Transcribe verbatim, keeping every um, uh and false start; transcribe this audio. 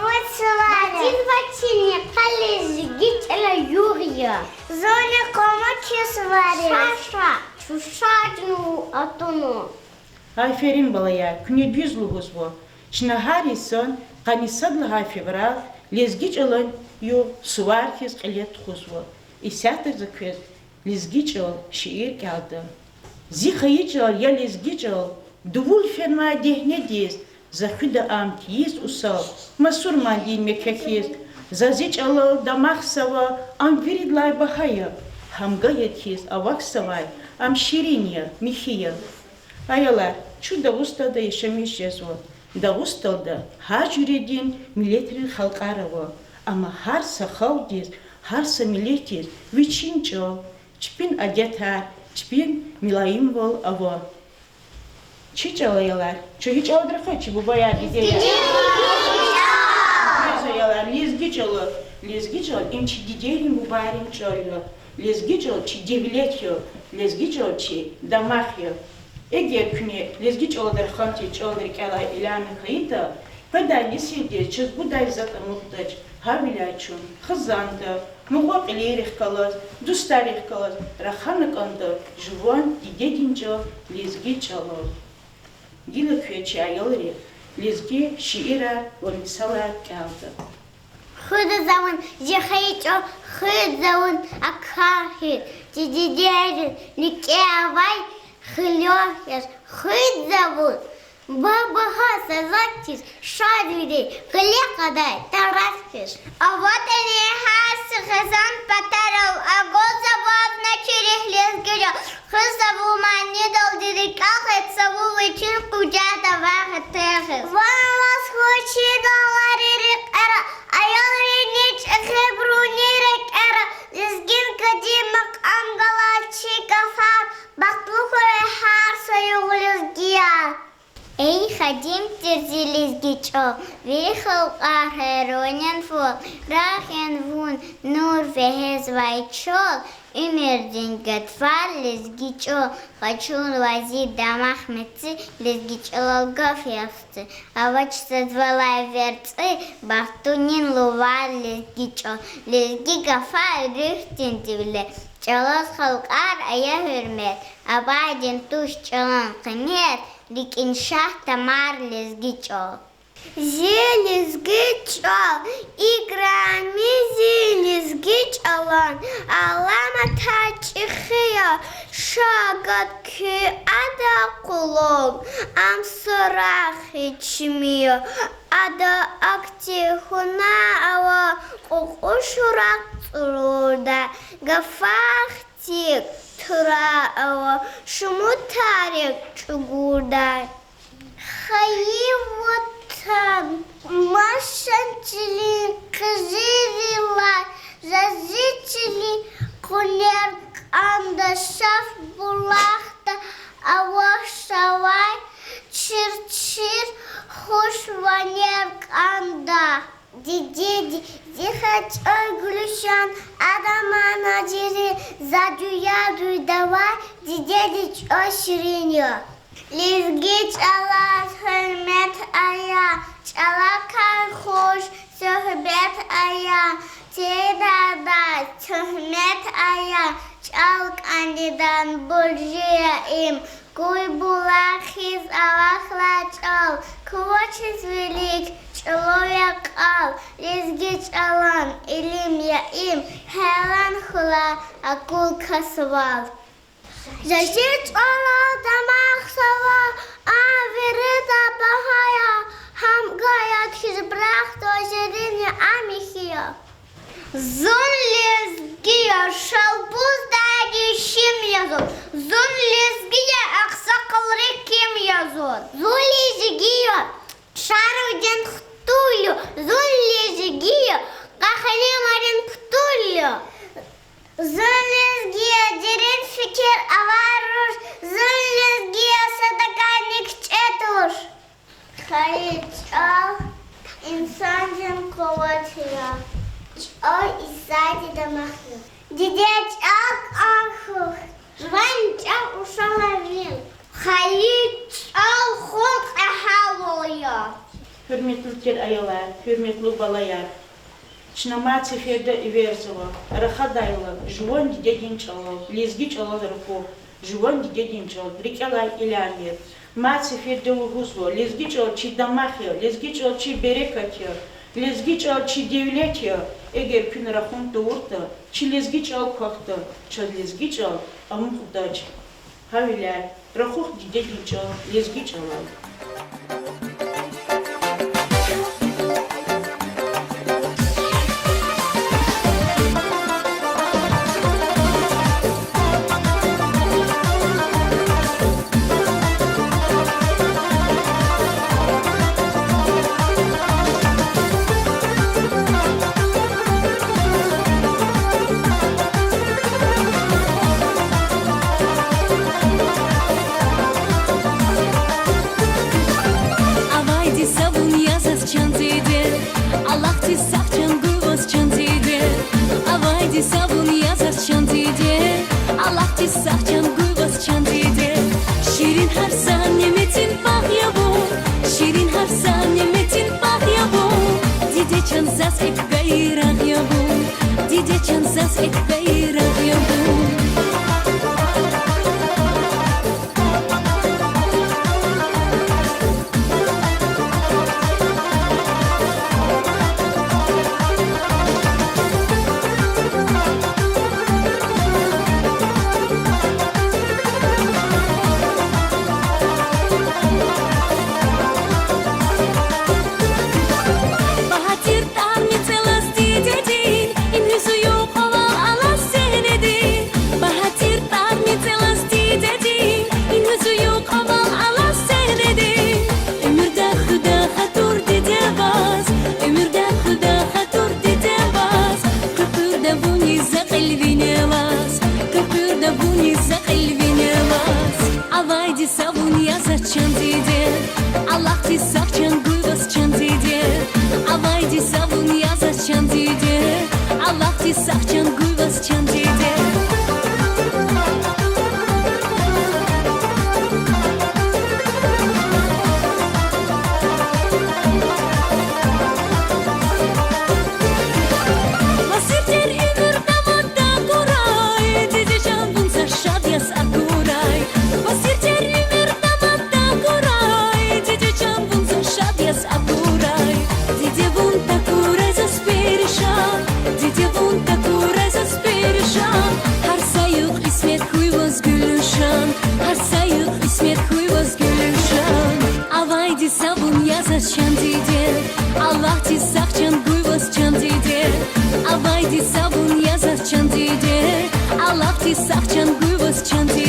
Вучиз вачини къе лезги чӀала югъ я. Зунни къумукиз вари. Ша-ша, чушачну атуна. Аферин, балаяр, куьне дуьз лугьузва. Чна гьар йисан къанни сад лагьай февраль лезги чӀалан югъ, сувар хьиз кьиле тухузва. Исятда за квез лезги чӀал шиир кӀелда. Зи хайи чӀал я лезги чӀал, дувул фенвай дегьнедиз, за хуьда ам тийиз усал, мусурмандин мекке хьиз. За зи чӀалал дамахзава, ам виридалай багьа я, гьамга яд хьиз авахьзавай, ам ширин я, михьи я. Аялар, чун Дагъустанда яшамиш жезва. Дагъустанда гьар жуьредин миллетрин халкьар ава, амма гьар са халкьдиз, гьар са миллетдиз вичин чӀал, чпин адетар, чпин мулаимвал ава. Чи чӀал, аялар, чун и чӀалал рахаз чи бубаяр, дидеяр. Дуьз, аялар, лезги чӀал, лезги чӀал им чи дидейрин, бубайрин чӀал я. Лезги чӀал чи девлет я, лезги чӀал чи дамах я. Эгер куьне лезги чӀалал раханти чӀал рикӀелай илана хьайитӀа, къведай несилдиз чаз гудай затӀ амукьдач, гьавиляй чун хизанда, мукьва-кьилийрихъ галаз, дустарихъ галаз рахана кӀанда жуван дидедин чӀал, лезги чӀалал. Гила квез, чи аялри, лезги шиирар ва мисалар кӀелда. Хуьда за вун, зи хайи чӀал, хуьда за вун, акахьиз, зи дидейрин рикӀе авай хилер яз, хуьда за вун, ба-, багьа сазак хьиз, шадвилин кьиле кьадай тарак хьиз. АватӀани гьар са хизан патарал агудзава ваз начирихъ лезги чӀал, хуьда за вун манидалди рикӀел гъиз, за вун вичин къужада вахъ тегъиз. Ван алаз хьуй чи далайрин рекьера, аялрини чӀехибурунин рекьера, лезгидин кьадим макьам галай чи гафар, бахтлу хьурай гьар са югъ лезгияр. Эй, хадим тир зи лезги чӀал, вири халкьар гьайранин фал, рагъ яни вун, нур вегьезвай чал, уьмуьрдин гатфар лезги чӀал, къачунвай зи дамах меци, лезги чӀалал гаф яз хци, авач заз валай верцӀи, бахтунин лувар лезги чӀал, лезги гафар руьгьдин девлет, чӀалаз халкьар ая гьуьрмет, абаддин туш чӀалан къимет, рикӀин шагь тамар лезги чӀал. Зи лезги чӀал, играми зи лезги чӀалан аламатар чӀехи я, шагьад куь ада къуллугъ, ам сурагъ хьиз чими я, ада ахьтин гьунар ава, кьукьушрал цӀурурдай, гафар хьтин турар ава, шумуд тарих чӀугурдай. Хайи ватан, машан чилин къизилрилай, заз зи чилин къуьнер кӀанда, шаф булахда авахьзавай чир-чир хуш ванер кӀанда. Дидеди, зи хайи чӀал гуьлуьшан, ада мана жери, за дуьньядин давай, дидедин чӀал ширин я. Лезги чӀалаз гьуьрмет ая, чӀалакай хуш суьгьбет ая, тирдада туьгьмет ая, чӀал кӀандидан буржи я им, куь булах хьиз авахьзавай чӀал, квачиз вилик чӀулав я кьал, лезги чӀалан илим я им, гьелан хьурай акур касвал. За зи чӀалал дамахзава, ам вирида багьа я, гьамга яд хьиз брахзава, ширин я, ам михьи я. Зун лезги я, Шалбуздагъдин Шим я зун, зун лезги я, агъсакъалрин ким я зун. Зун лезги я, Шарвилидин хтул я, зун лезги я, къахалимарин птул я. Зун лезги я, дерин фикир авай руш, зун лезги я, садакай ни кичӀе туш. Хайи чӀал инсандин къуват я, чӀал инсандин дамах я. Диде чӀал кӀан хьухь, жуван чӀал ушала вил. Хайи чӀал хун кьегьалвал я, Гьуьрметлу тир аялар, гьуьрметлу балаяр! Чна мад сеферда эверзава рахадайла жуван дидедин чӀалал, лезги чӀалал ракъур, жуван дидедин чӀал рикӀелай илягьмир. Мад сеферда лугьузва: лезги чӀал чи дамах я, лезги чӀал чи берекат я, лезги чӀал чи девлет я. Эгер куьн рахун тавуртӀа, чи лезги чӀал квахьда, чаз лезги чӀал амукьдач. Гьавиляй рахух дидедин чӀал лезги чӀалал. Авайди са вун я заз, чан диде, Аллагьди сагъ чан гуй ваз, чан диде. Авайди са вун я заз, чан диде, Аллагьди сагъ чан гуй ваз, чан диде. Ширин гьар са неметдин багъ я вун, ширин гьар са неметдин багъ я вун. Диде чан, заз экв гайи рагъ я вун, диде чан, заз экв гайи рагъ я вун. Багьа тир тӀвар мецелаз дидедин, им гьуьзуь юкьвал алаз сегьнедин. Багьа тир тӀвар мецелаз дидедин, им гьуьзуь юкьвал алаз сегьнедин. Уьмуьрда хуьда хатур диде ваз, уьмуьрда хуьда хатур диде ваз. Къекъуьрда вуниз за кьил вине ваз, къекъуьрда вуниз за кьил вине ваз. Авайди са вун я заз, чан диде, Аллагьди сагъ чан гуй ваз, чан диде. Авайди са вун я заз, чан диде, Аллагьди сагъ чан гуй ваз, чан диде. Ваз сир тир уьмуьр давам такурай, диде чан, вун за шад яз акурай. Ваз сир тир уьмуьр давам такурай, диде чан, вун за шад яз акурай. Диде, вун такурай заз перишан, диде, вун такурай заз перишан. Гьар са югъ кьисмет хьуй ваз гуьлуьшан, гьар са югъ кьисмет хьуй ваз гуьлуьшан. Авайди са вун я заз, чан диде, Аллагьди сагъ чан гуй ваз, чан диде. Авайди са вун я заз, чан диде, Аллагьди сагъ чан гуй ваз, чан диде.